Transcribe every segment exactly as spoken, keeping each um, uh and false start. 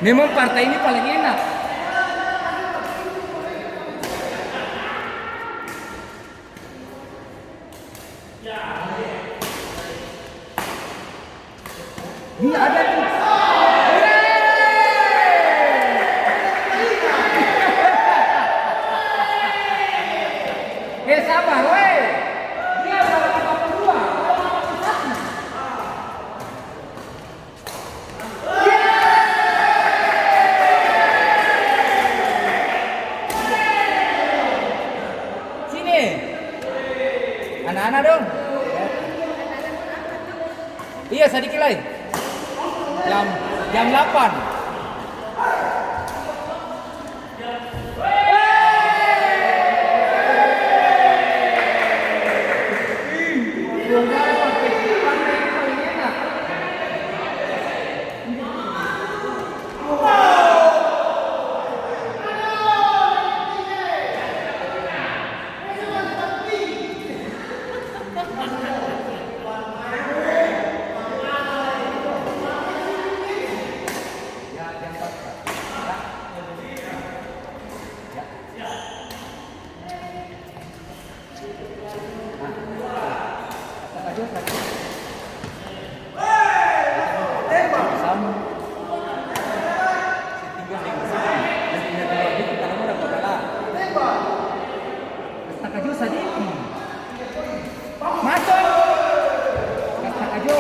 Memang partai ini paling enak. Ini ada tuh. Eh, sabar, weh. Dia baru empat puluh dua, kalau empat puluh satu. Sini. Anak-anak dong. Iya, sadiki lai. Jam, jam delapan. Maso! Kas takajo.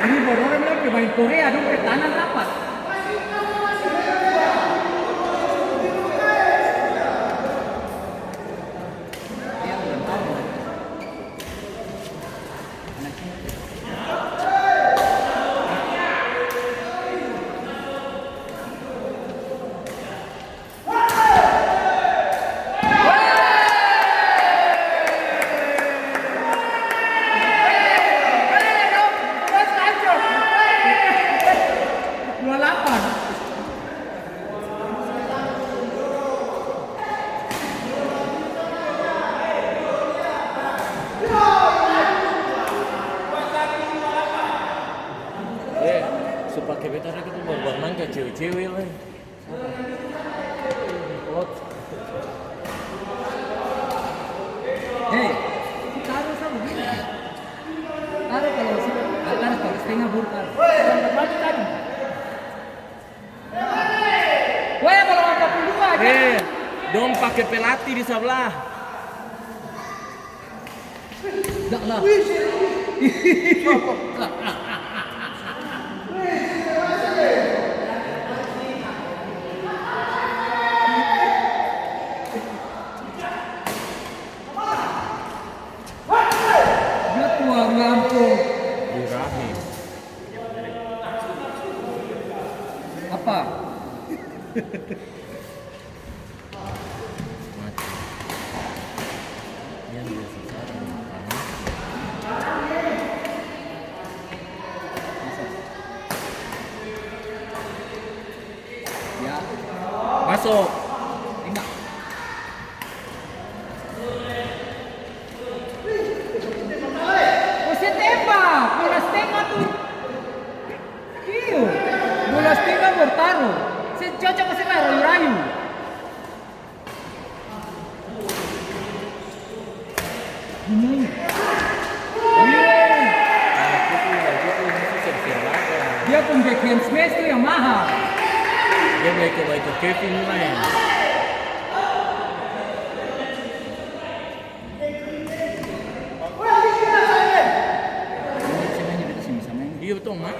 Ini baru orang bilang pemain Korea dong pe tangan rapat. Dua lapan. Eh, su pake beta lagi tu baru-baru nangka cewe-cewe lai. Hei, taruh sa begini. Taruh kalau su-, taruh kalau setengah burka. Weh, kalau empat puluh dua aja. Eh, dong pake pelatih di sablah. Dak lah. Dia tua, dia ampun. Ibrahim. Apa? Mati. Yang dia susah dan panas. Ya. Masuk. Tembak. Ose tembak, bola stengah tuh. Iyo, bola stengah baru taru. Seng cocok, seng rayu-rayu. Ini. Iya. Dia pung backhand smash tuh yang mahal. Dia baiko, baiko Kevin laeng. Iya, betul, Mak.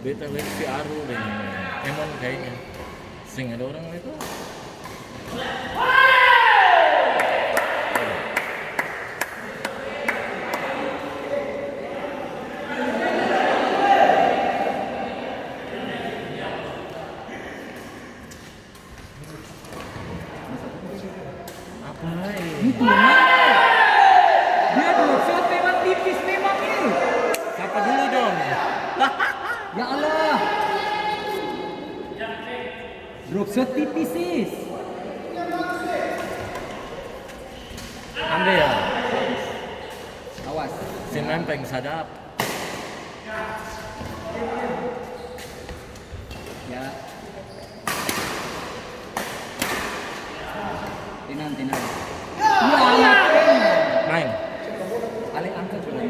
Beta lihat si Aru deng Eman kayaknya. Seng ada orang itu. Apa lai? Itu, Mak. Dia dua shot memang tip. Alah. Drop shot tipis, sis. Ambe ya. Awas. Semen paling sadap. Ya. Tenang, tenang. Ya, ya. Main. Ale angkat dulu.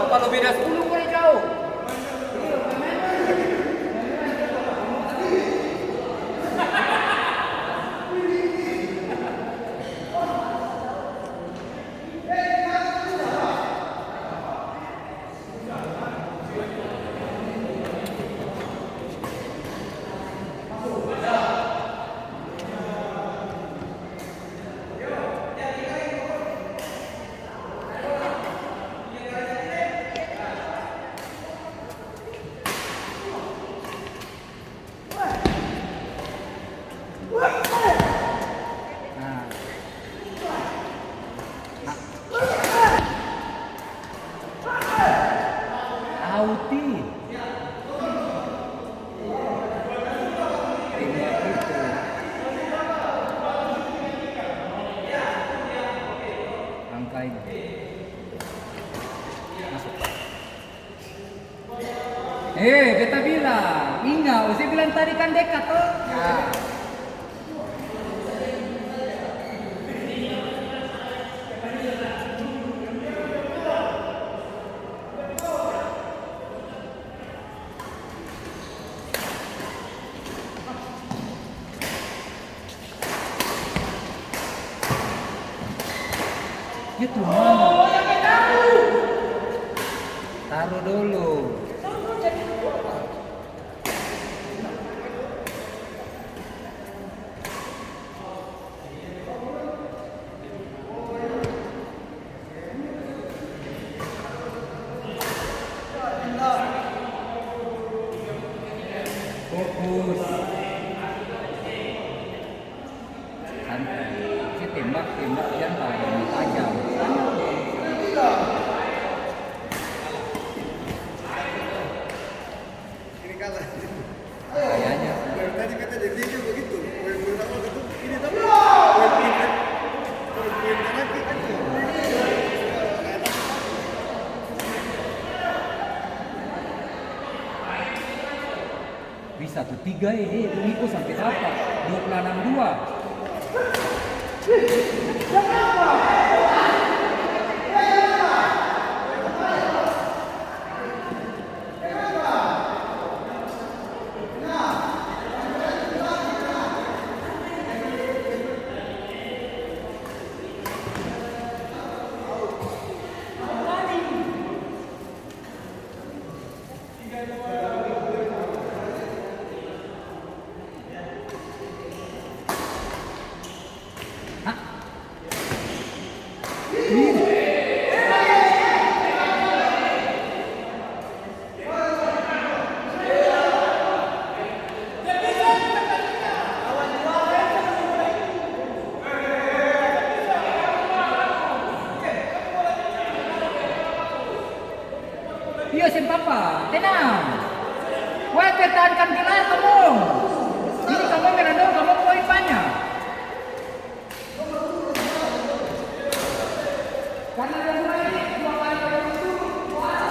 Kalo beda sepuluh, boleh jauh. Auti. Tembak itu. Angka ini. Masuk. Eh, beta bilang, inga, ose bilang tadi kan dekat to? Ya. Itu mama. Taruh dulu. Fokus. Santai. Se tembak, tembak jang pala tajam. Ini kalah. Kayaknya. Dari tadi beta dari dia juga begitu. Poin pertama betul, ini tapi poin pintar. Poin pintar lagi. Bisa tu tiga, e, e, dong iko sampe dapa? Dua puluh anam dua. Iyo, seng papa, tenang. Wai, pertahankan gelar kamong. Ini kamong merandau, kamong poin banya. Karena dua kali, dua kali berturut-turut juara.